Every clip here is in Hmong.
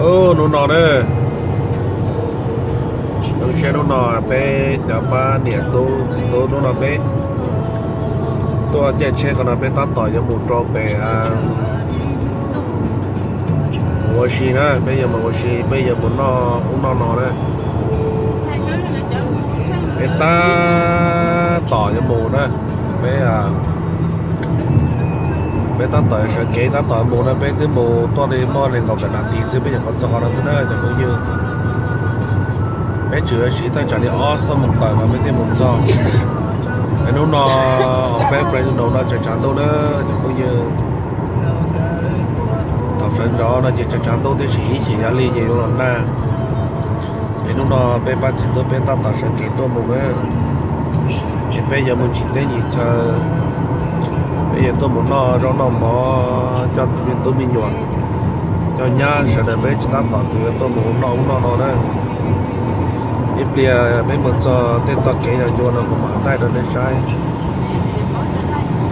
Hnub no na, zoo siab hnub no peb cov pab niam tub txiv tub hnub no peb tuaj caij tsheb qhov no peb tab tom yuav mus rau pem ua si na, peb yuav mus ua si, peb yuav mus noj ub noj no na. Peb tab tom yuav mus na, peb peb tab tom sawv kev tab tom mus na, peb twb mus tuaj li muaj nees nkaum tawm nas this xwb peb nyuam qhuav txog qhov no xwb na cov phooj ywg. Peb tseem yuav siv thaj tsam li ob xuab moos tawm mas peb thiaj mus txog. Es hnub no peb Fresno no tsaus tshav ntuj na cov phooj ywg. Thaum sawv ntxov no ces tsaus tshav ntuj tib si, ib chim yav li ces yuav los nag. Es hnub no peb pab txiv tub peb tab tom sawv kev tuaj mus na. Ces peb yuav mus ntsim teb ntsim chaw, peb yuav tuaj mus noj zaub noj mov coj me tub me nyuam, coj nyab sawv daws peb tsis tab tom tus yuav tuaj mus noj ub noj no na. Ib pliag peb mus txog tej tog kev yog ncua no kuv mam thaij rau nej saib.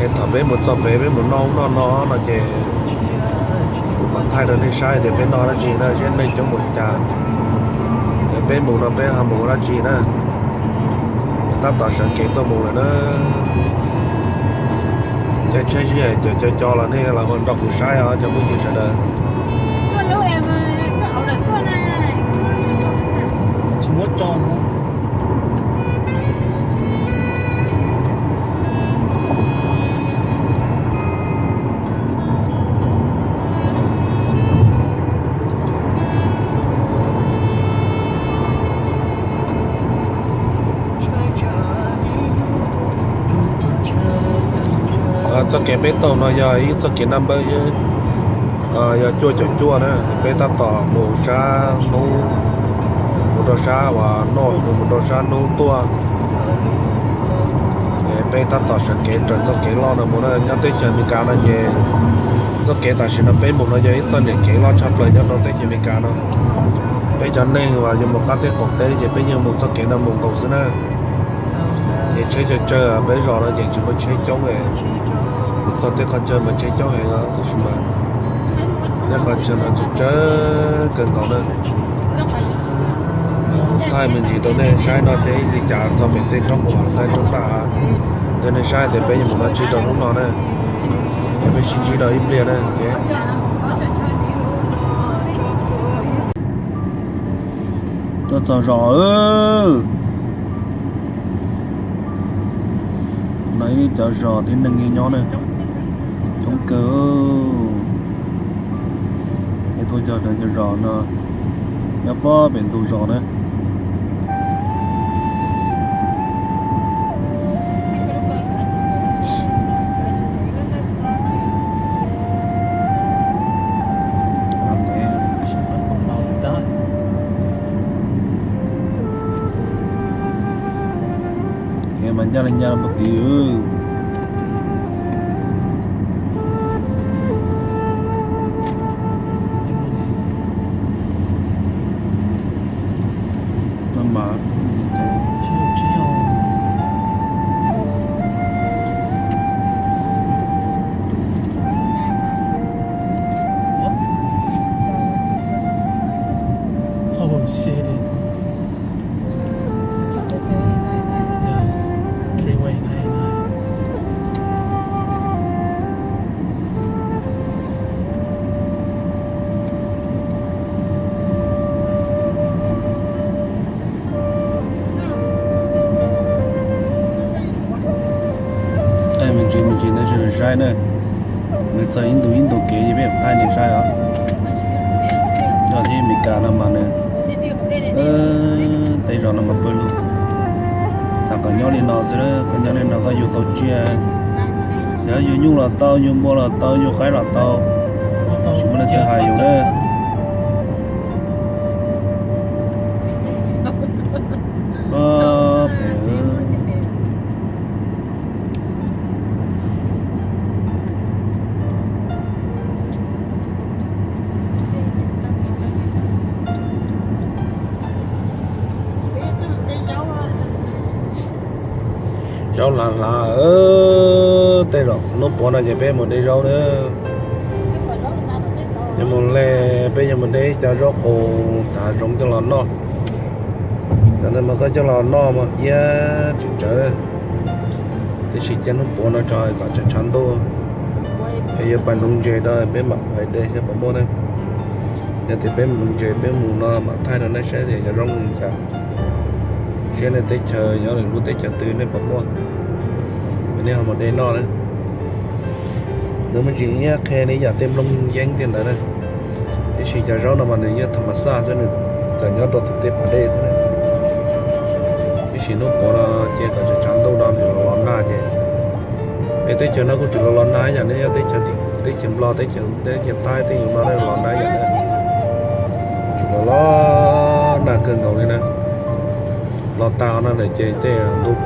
Es thaum peb mus txog pem peb mus noj ub noj no no ces kuv mam thaij rau nej saib tias peb noj dab tsi na, seb neeg coob npaum cas, es peb mus no peb ho mus ua dab tsi na. Tab tom sawv kev tuaj mus lawm na. Caij tsheb sib hais co co los nej los nrog kuv saib os cov phooj ywg sawv daws. Txoj kev peb taug no yog ib txoj kev naj npawb, yog cuaj caum cuaj na, peb tab tom mus sab hnub, mus rau sab uas no, mus rau sab hnub tuaj. Peb tab tom sawv kev raws txoj kev loj no mus na. Nyob teb chaws Amelikas no ces txoj kev tam sim no peb mus no yog ib txoj niam kev loj tshaj plaws nyob rau teb chaws Amelikas no. Peb cov neeg uas yuav mus qab teb qaum teb ces peb yeej mus txoj kev no mus nkaus xwb na. Ces tsheb tsawg tsawg, peb zos no ces tsis muaj tsheb coob, mus txog tej qhov chaw mas tsheb coob heev os, tiam sis mas tej qhov chaw no tsawg tsawg kawg nkaus na. Thaij me ntsis rau nej saib no ces li cas txog pem tej roob kuv mam thaij rau nram, rau nej saib tias peb yuav mus dab tsi rau hnub no na. Ces peb sib ntsib rau ib pliag na. Tuaj txog zos. No ib cov zos thiab neeg nyob nyob na, coob kawg. Peb tuaj cog cov zos no nyob pob pem ntug zos na. Mas ncaj li ncaj puag tid. Oh shit. Thaij me ntsis me ntsis ntawd tsis saib na. Nws txog ib ntu ib ntu kev ces peb thaij nej saib os. Yog teb Amelikas no mas nws, tej zos no mas pawg lug. Xav kom nyob li no xwb, koj nyob li no koj yuav tau tsiaj, yog yuav nyuj los tau, yuav npua los tau, yuav qaib los tau, tsis muaj leej twg hais yus na. Zaub hlav hlav, tej zaum hnub puav no ces peb mus de zaub na. Yuav mus le Peb yuav mus de cov zaub qus tav zoov coj los noj. Cov ntawd mas koj coj los noj mas iab tsis tsawv, tiam sis cia hnub puav no tso kom tshav tshav ntuj es yuav pais nuv ntses rau peb mam pais de saib puas muaj na. Yog tias peb mus nuv ntses peb mus no mam thaij rau nej saib tias cov zaub zoo li cas, saib nej teb chaws nyob lwm lub teb chaws twg nej puas muaj, nej ho mus de noj na. Nws muaj tsis iab qhe li yam tej nplooj yeeb tej ntawd na, tiam sis cov zaub no mas nws yeej tham mas xaj xwb, nws txawm nyob rau tim tej pas dej xwb na. Tiam sis hnub puav no ces kom tshav tshav ntuj no nws los los nag ces peb teb chaws no kuj tsis los los nag ib yam li nyob teb chaws, teb chaws Nplog, teb chaws, teb chaws Thaib tej yus no los nag ib yam na. Tsis los los nag kawg nkaus li na. Los tag no lawm ces tej ntu lub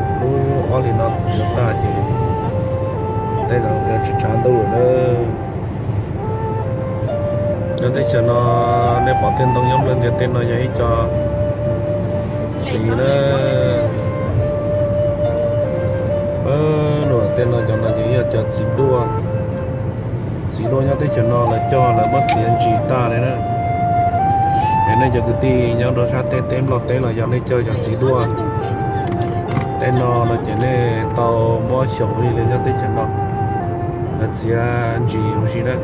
ob hlis no yuav tag ces tej zaum yuav tshav tshav ntuj lawm na. Nyob teb chaws no nej pom tej ntoo nyob nplawg ntias tej no yog ib co txiv na. Luag tej no cov no ces yog cov txiv duaj. Txiv duaj nyob teb chaws no lawv cog lawv muab txiav ntsim tag li na. Es nej cov kwv tij nyob rau sab teb, teb Nplog teb los yog nej cog cov txiv duaj tej no no ces nej tau muab xyaum li nyob teb chaws no, lawv txiav ntsim huv si na.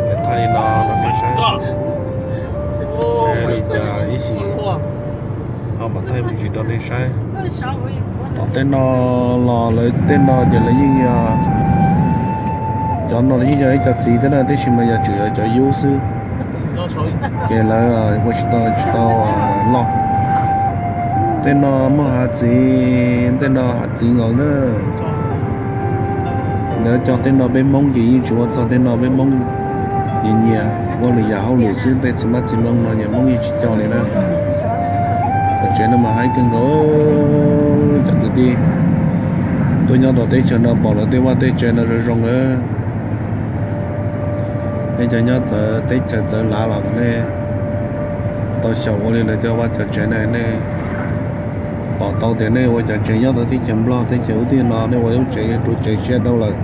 Ces thaij li no rau nej saib li cas ib sim ho mam thaij me ntsis rau nej saib. Tom tej no los lawv tej no ces lawv yeej yog, cov no yeej yog ib co txiv thiab na, tiam sis mas yog tsuas yog cov yub xwb. Ces lawv ua tsis tau, tsis tau loj. Tej no muaj hav txiv, tej no hav txiv nkaus na. Lawv cog tej no peb Hmoob ces yeej tsis ua txog tej no, peb Hmoob nyias nyias ua lwm yam hauj lwm xwb, tej txiv mab txiv moo no ces Hmoob yeej tsis cog li na. Cov tsev no mas haib kawg nkaus cov kwv tij. Tuaj nyob rau teb chaws no pom lawv tej vaj tej tsev no zoo zoo lawm. Nej cov nyob txawv teb chaws txawv lav los kom nej tau xyaum ua li lawv tej vaj cov tsev na, nej pom tau tias nej ua cov tsev nyob rau teb chaws Nplog teb chaws ub teb no, nej ua lub tsev rau tsev siab dau lawm,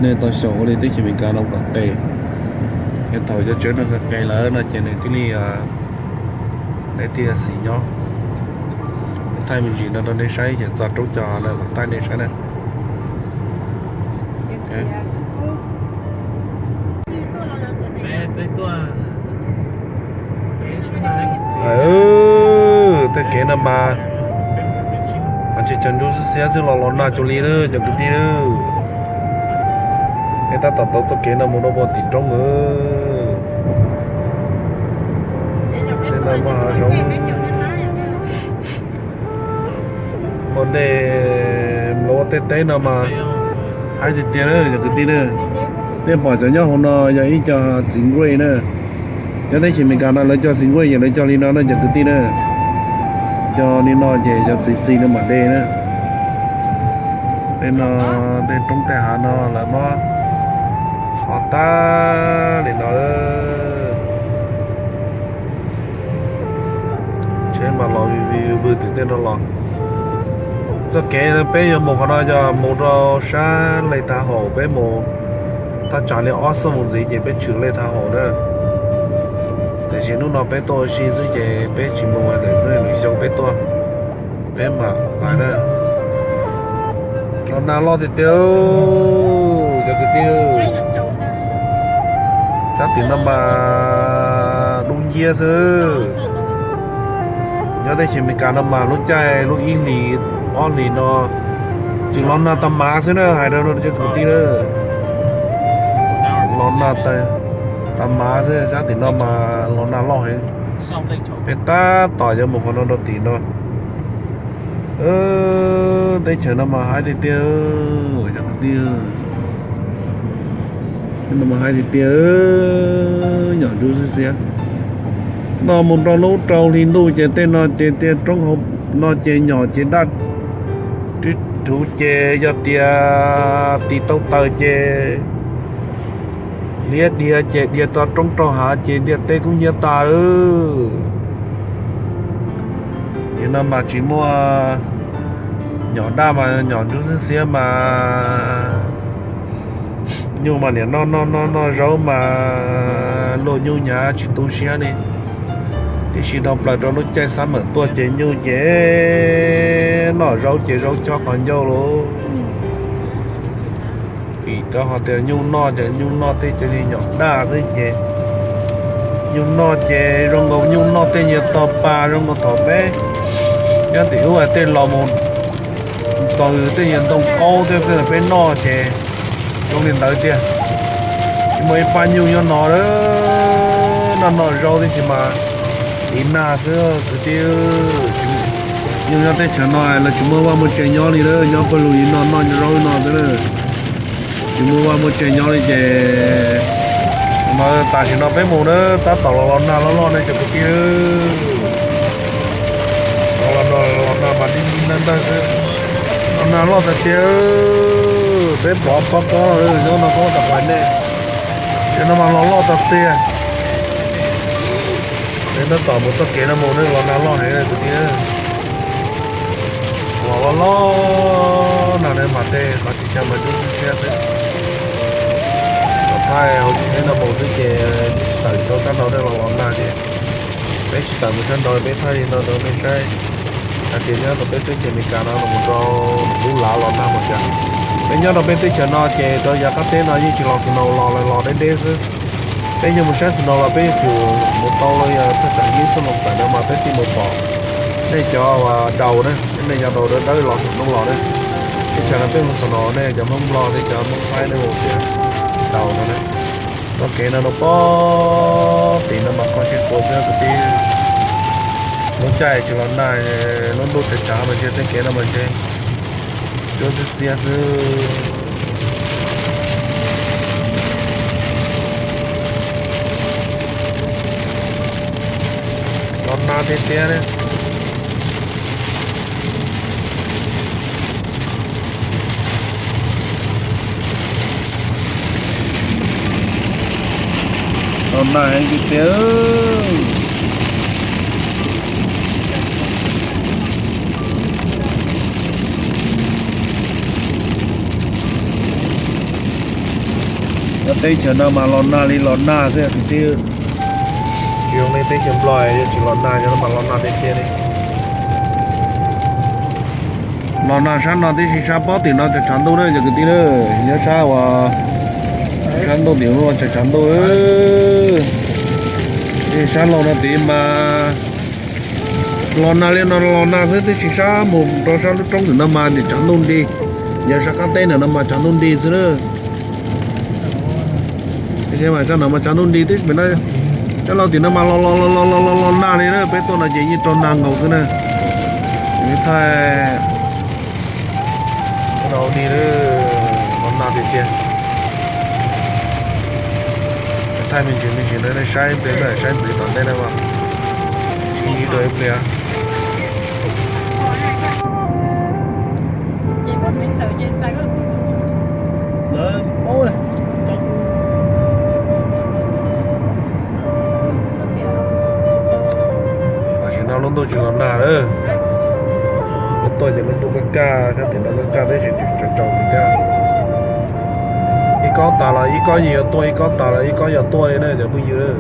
nej tau xyaum ua li teb chaws Amelikas no kom tes. Es thaum cov tsev no qis qis lawm no ces nws thiaj li, nej thiaj xis nyob. Thaij me ntsis no rau nej saib ces txog rau cov no kom thaij nej saib na. Tej kev no mas, mas tsis tshua ntsuab xiab xwb los los nag cuag li lawm cov kwv tij. Peb tab tom taug txoj kev no mus rau puag tim roob. Tej no mas hav zoov, ua dej, ua tej teb no mas haib tiag tiag cov kwv tij na. Nej pom cov nyob hauv no yog ib co txiv nkuaj na. Nyob teb chaws Amelikas no lawv cog txiv nkuaj ces lawv cog li no na cov kwv tij na. Cog li no ces cov txiv txiv no mam de na. Tej no, tej roob tej hav no lawv muab ho tag li no. Tsheb mas los vwm vwm tim tej no los. Txoj kev peb yuav mus qhov no yog mus rau sab Lej Thav Haum, peb mus thaj tsam li ob xuab moos ntxiv ces peb tshwm Lej Thav Haum na. Tiam sis hnub no peb tuaj ua si xwb ces peb tsis mus, lwm xyoo peb tuaj peb mam pais na. Los nag loj tiag tiag cov kwv tij. Sab tim no mas dub nciab xwb. Nyob teb chaws Amelikas no mas lub caij lub ib hlis ob hlis no tsis los nag tag mav xwb na, hais rau cov kwv tij na. Los nag tag mav xwb, sab tim no mas los nag loj heev. Peb tab tom yuav mus qhov no rau tim no. Teb chaws no mas haib tiag tiag, cov kwv tij. Teb no mas haib tiag tiag, nyom ntsuab xiab xiab. No mus rau hnub rau hli ntuj ces tej no ces tiaj roob hauv no ces nyom ces daj rhuv ces yog tias tis tau taws ces liab diav ces diav tau roob rau hav ces ntiaj teb kub hnyiab tas lawm. Nim no mas tsis muaj nyom daj mas nyom ntsuab xiab xiab mas Nyuj mas niam noj noj noj noj zaub mas luag nyuj nyav tsis tu siab li. Tiam sis dhau plaws rau lub caij summer tuaj ces nyuj ces noj zaub ces zaub chob qhov ncauj lauj. Vim rau qhov tias nyuj noj ces nyuj noj tej cov nyom daj xwb ces nyuj noj ces zoo nkaus nyuj noj tej nyuag tog pas zoo nkaus thaum peb nyob tim ub tej los mus tau tej nyuag ntoo qaub thiab tej peb noj ces zoo li ntawd tiag. Tsis muaj ib pab nyuj nyob no, noj noj zaub tib si mas tiv nag xwb kwv tij. Nyuj nyob teb chaws no lawv tsis muaj vaj muaj tsev nyob li na, nyob pawg lug li no noj zaub no xwb na. Tsis muaj vaj muaj tsev nyob li ces tam sim no peb mus na, tab tom los los nag loj loj ne cov kwv tij. Los los no los nag mas dib dib ntawg ntawg xwb, los nag loj tiag tiag. Peb pom pob kob los nyob no kob tas pas nej, ces no mas los loj tiag tiag. Peb tab tom mus txoj kev no mus ne los nag loj heev kwv tij. Los los los nag ne mas tej qhov tsis xyaw mas cub xiab xiab xwb. Los thaij hauv tsheb no mus xwb ces tsis tawm rau sab nraud ne los los nag ces peb tsis tawm mus sab nraud peb thaij li no rau nej saib hais tias nyob rau peb teb chaws Amelikas no los rau lub lav los nag mas cas. Peb nyob rau peb teb chaws no ces rau yav qab teb no yeej tsis los snow los los deb deb xwb. Peb yog mus saib snow los peb yuav tsum mus tau los yog thaj tsam ib xuab moos tawm no mas peb thiaj mus pom nej cov daus na, nej cov daus dawb dawb los saum ntuj los na. Teb chaws no peb hu snow ne cov Hmoob Nplog thiab cov Hmoob Thaib nej hu tias daus no na. Txoj kev no rau pob tim no mas kho siab khuav xwb kwv tij. Lub caij tsis los nag, lub ntuj tshav tshav mas ntshe tej kev no mas ntshe cub xiab xiab xwb. Los nag tiag tiag li. Los nag heev tiag tiag. Cov teb chaws no mas los nag li los nag xwb kwv tij. Tsis zoo li teb chaws Nplog, yog tsis los nag cov no mas los nag tiag tiag li. Los nag sab no tib si, sab pob tim no tshav tshav ntuj na cov kwv tij na. Nyob sab uas sab ntuj tim ub tshav tshav ntuj. Sab laug no tid mas los nag li no los nag xwb, tib si sab mus rau sab lub roob tim no mas tshav ntuj nti. Yog sab qab teb ntawm no mas tshav ntuj nti xwb na. Sab no mas tshav ntuj nti tib si, sab laug tim no mas los los los los los los nag li na, peb tuaj no ces yeej rau nag nkaus xwb na. Thaij rau di los nag tiag tiag. Thaij me ntsis me ntsis rau nej saib ntxiv, saib ntxiv tom ntej na, sib ntsib rau ib pliag. Tam sim no lub ntuj tsis los nag lawm. Lub tuaj ces lub ntuj kaj kaj, sab tim no kaj kaj tib si, tsaus tsaus tiag tiag. Ib kob tas los ib kob yeej yuav tuaj, ib kob tas los ib kob yuav tuaj li na cov phooj ywg.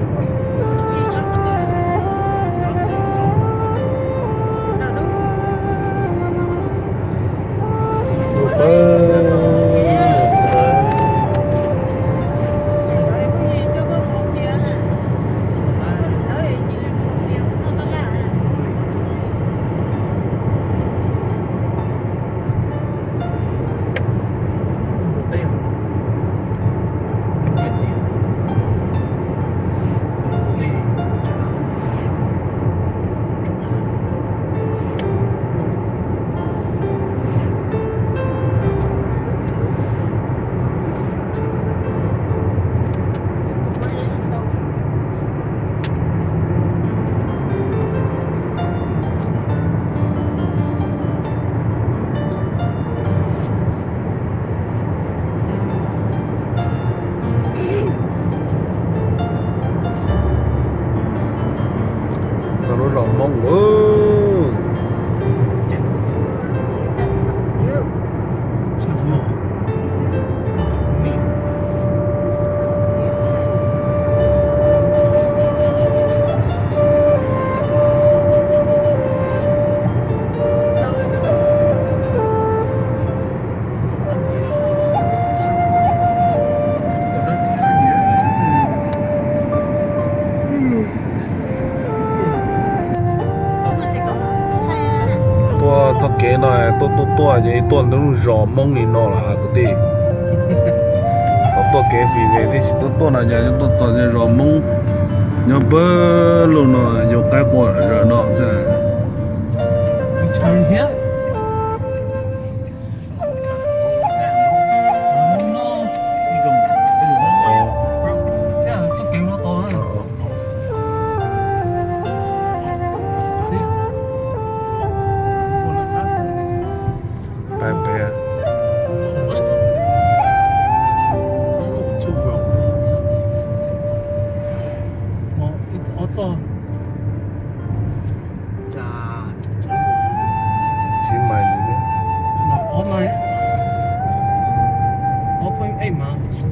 Txog lub zos Hmoob. No tuaj tuaj tuaj ces tuaj ntawm lub zos Hmoob li no lawm kwv tij. Thaum tuaj kev fim ve tib si tuaj tuaj no ces tuaj txog zos Hmoob nyob pawg lug no, yus qaib qua zos no xwb.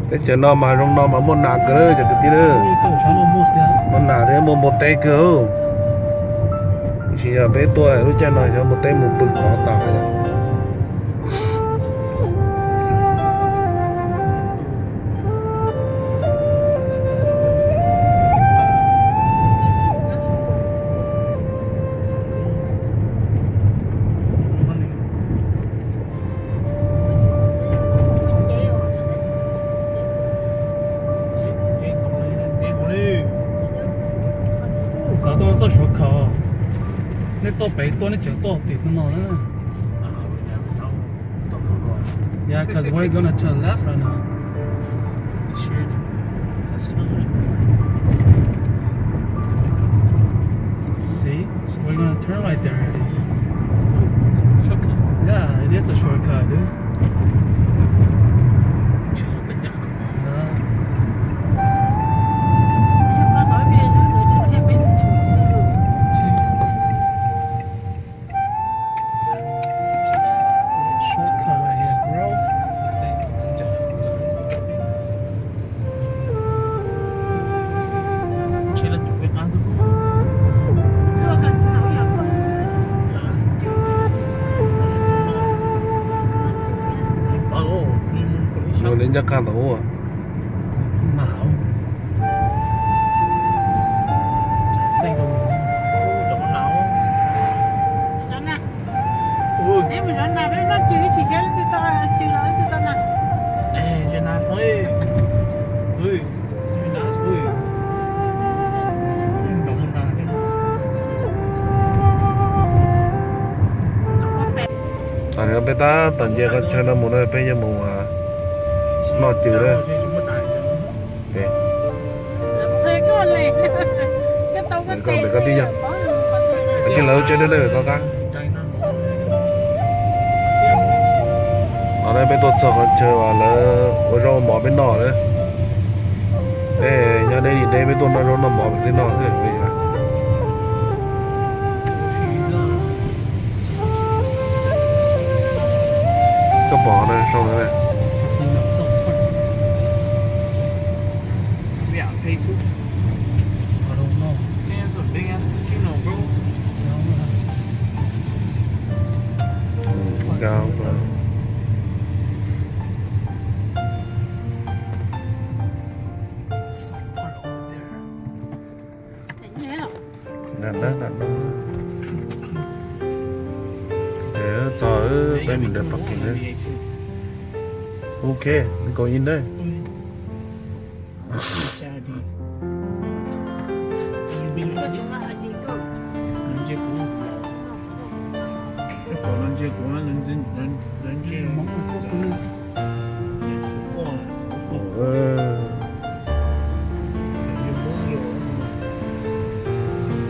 Teb chaws no mas zoo no mas muaj nas kawg cov kwv tij, muaj nas thiab muaj npua teb kawg. Tiam sis yog peb tuaj lub caij no cov npua teb mus pw qhov tas. Xav tau txoj suav khaws, nej tuaj pem tuaj nej tseem tuaj tim no na. Yeah, 'cause we're gonna turn left right now. See? So we're gonna turn right there already. Yeah, it is a shortcut, dude. Li ncaj qaj ntawd. Peb tab tom nce qhov chaw no mus no peb yuav mus noj cws lawm. Tsis lawv tsev deb deb tau qab. No peb tuaj txog qhov chaw uas lawv ua zaub ua mov peb noj na. Peb nyob deb li deb peb tuaj noj zaub noj mov peb noj xwb. Koj pom no sau ntawd. Txog peb mus nrhiav parking. Ok, go in there.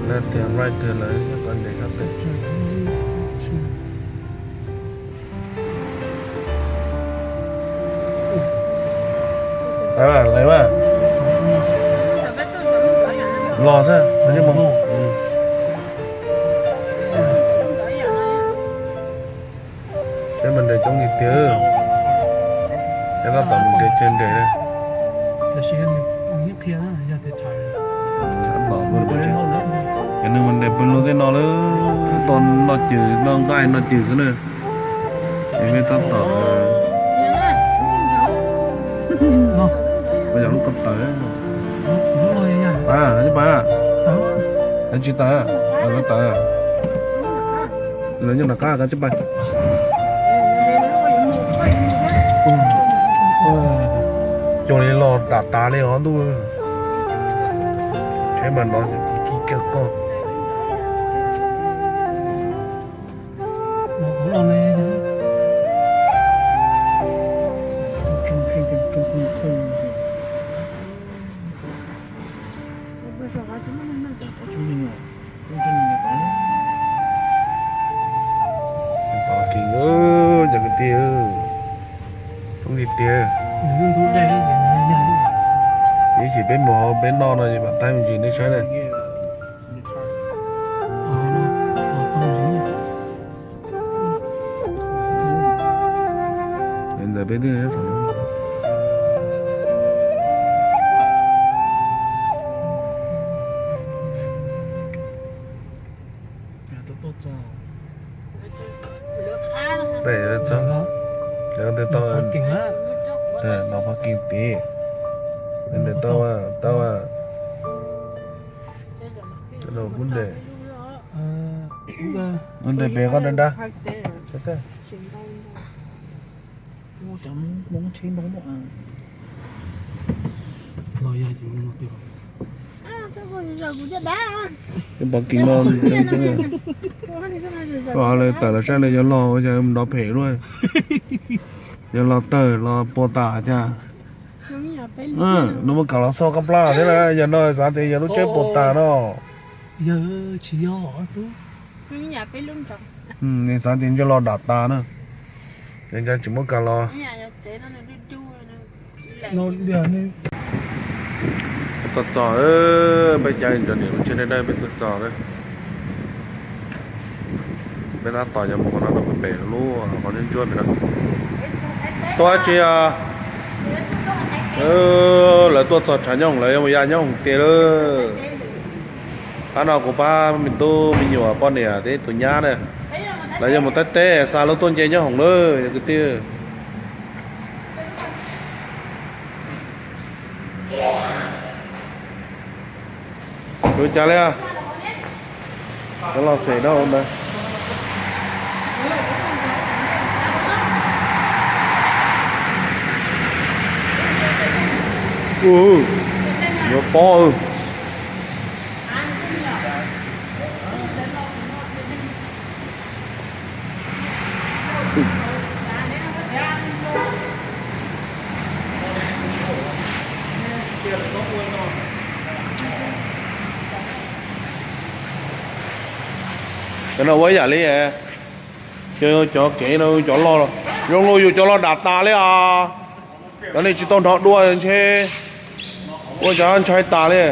Left thiab right thiab lawm nyob qhov ntawd sab pem. Lawv mas, lawv mas. Los xwb, los. Saib mas nres coob li tiag. Saib tab tom mus nres chaw nres na. Cov neeg mas nres pw lub tej no lawm, tau noj cws noj nqaij noj cws xwb na. Es peb tab tom, ua yog lub koj tawm. Pab, tsis pab, tsis tawm, lawv tawm. Lawv nyob nram qab, koj tsis pab. Dam tas li os ntuj. Tsheb mas no kis kawg koj. Cov kwv tij, coob li tiag. Ib chim peb mus hauv peb noj no es mam thaij me ntsis nej saib na. Ntawm peb twb Peb txog, lawv tej toj, no pab kiv tid, ntawm tau, tau, kub nres, kub nres pem koj nrab nrab. Pab kiv no, lawv tawm los saib lawv yuav los ua cas nrov phem luaj. Yog los tawg los puas tas cas. Nws muab kam los xauj kab plab thiab na, yog no xav tias yog lub tsheb puas tas no. Nws xav tias ntshe los dam tas na. Ces ntshe tsis muab kam los. Tuaj txog, peb cov niam lub tsheb dawb dawb peb tuaj txog na. Peb tab tom yuav mus qhov no rau pem lub qhov ntsuab ntsuab pem no. Tuaj dab tsi os? Lawv tuaj txog tshav nyooj, lawv yuav mus ya nyob hoom tiag lawm. Qab no kuv pab me tub me nyuam poj niam thiab tus nyab na, lawv yuav mus Thaib teb xa lub tuaj nce nyob hoom lawm yog kwv tij. Ua cas li? Cov los xes dab ntawd. Yuav pob. Cov no ua yam li, cov kev no cov los, zoo li yus cov los dam tas li os. Cov nej tsis tau hnov dua ntshe ua cov ntshai tas li.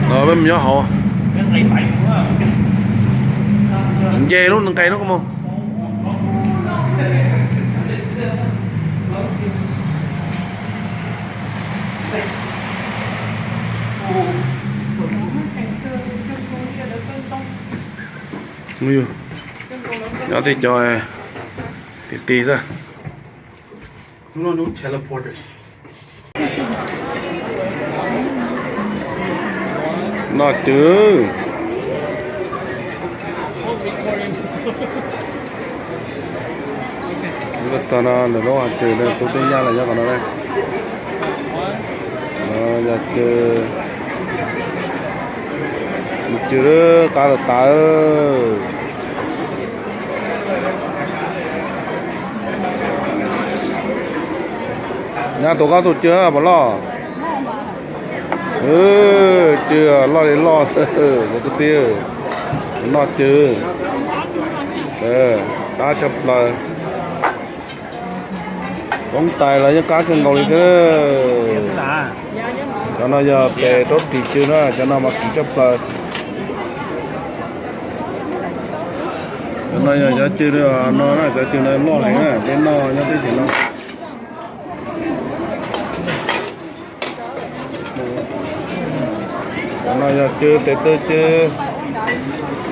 Peb mus nyob hauv. Nce lub nqes lub ko mus. Nyob tej cov ti ti xwb. Noj cw. Txog no lawm lub hav cw, tus twg nyab los nyob qhov no. Yog cw, cw qab tas tas. Nyab tus koj tus cw puas loj? Cw loj li loj, tus twg noj cw. Qab tshaj plaws. Koob tais los yeej qab kawg nkaus li thiab. Cov no yog pem rab tim cw na, cov no mas kim tshaj plaws. Cov no yog cov cw no na, cov cw no loj heev na, peb noj nyob teb chaws no. Cov no yog cw tes taw cw,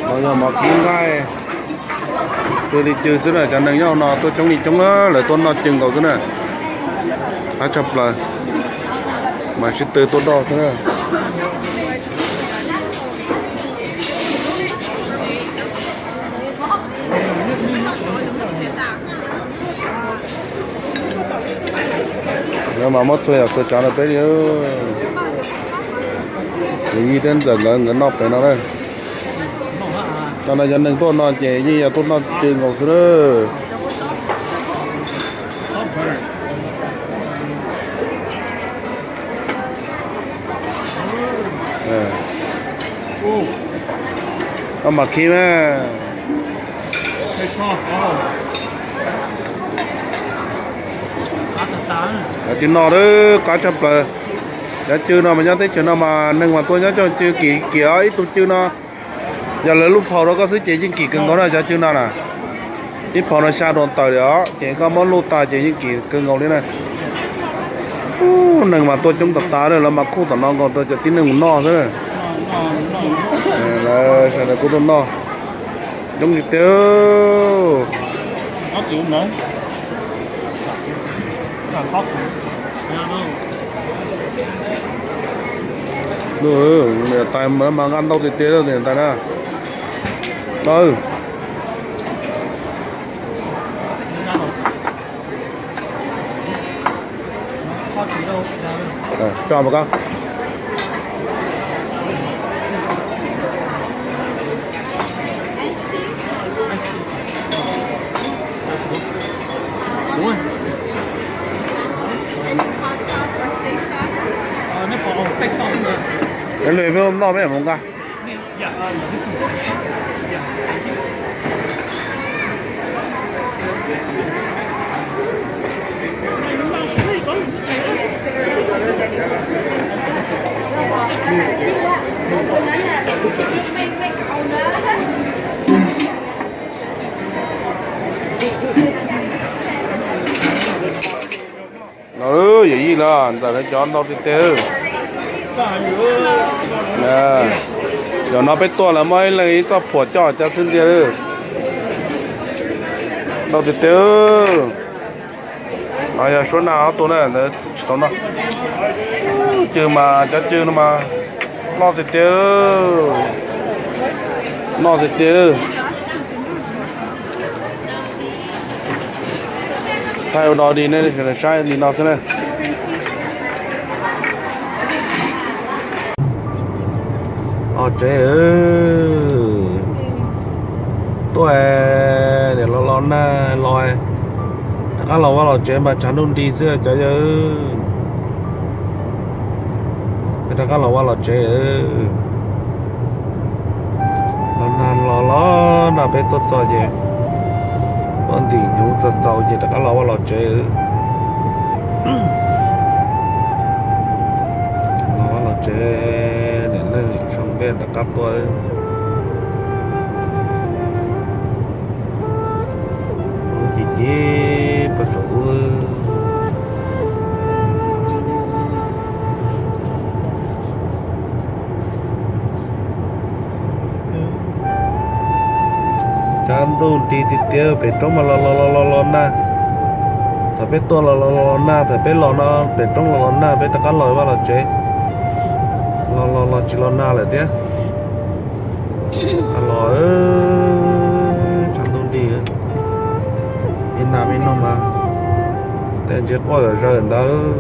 no yog mov kib nqaij, cw li cw xwb na. Cov neeg nyob hauv no tuaj coob li coob, lawv tuaj noj cw nkaus xwb na. Qab tshaj plaws. Mas sib tw tuaj noj xwb na. Mas muab txhua yam txhua tsav rau peb li. Ces Yij thiab Ntxawm nkawd nkawd noj pem no na. Cov no cov neeg tuaj no ces yeej yog tuaj noj tsw nkaus xwb na. Koj mam khib na. Cov tsw no qab tshaj plaws. Cov tsw no mas nyob teb chaws no mas neeg mas tuaj nyob coj tsw kim kim ib tug tsw no. Yog lawv luj phau rau koj xwb ces yeej kim kawg nkaus na cov tsw no na. Ib phau no xya dollar tawm li os, ces koj muab luj tas ces yeej kim kawg nkaus li na. Neeg mas tuaj coob tas tas na, lawv mas khuj tom no nkaus rau cov tib neeg mus noj xwb na. Lawv sawv daws kuj tuaj noj coob tiag tiag. Niam tais mas nqa ntau tiag tiag niam tais na. Cho một cốc. Ua, neb pom steak sauce no, peb mus nqa. Los yawm yij los ntawm lawv cov ntau tiag tiag. Zaum no peb tuaj lawv muab ib leeg ib txoj phuam coj cov xwb ntiag. Ntau tiag tiag. No yog suab nag ob tug na, ntawd tsis tau noj. Cw mas cov cw no mas loj tiag tiag. Noj tiag tiag. Thaij ua dog dig nej saib li no xwb na. Los tsev, tuaj niam los los nag los, rov qab los vaj los tsev mas tshav ntuj nti xwb cov yawg. Peb rov qab los vaj los tsev. Los nag los los nag peb tuaj txog ces poj ntim hnyuv txaus txaus ces rov qab los vaj los tsev. Los vaj los tsev, niam neej niam tshooj peb rov qab tuaj. Lub ci ci pab saum ub. Tshav ntuj nti tiag tiag, pem roob mas los los los los los nag. Thaum peb tuaj los los los los nag, thaum peb los no pem roob los los nag, peb rov qab los vaj los tsev. Los los los tsis los nag lawm thiab. Los tshav ntuj nti, ib nag ib nag mas tej ntsej quaj zom zaws ntawd.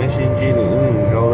Peb sib ntsib nws wb nws zaus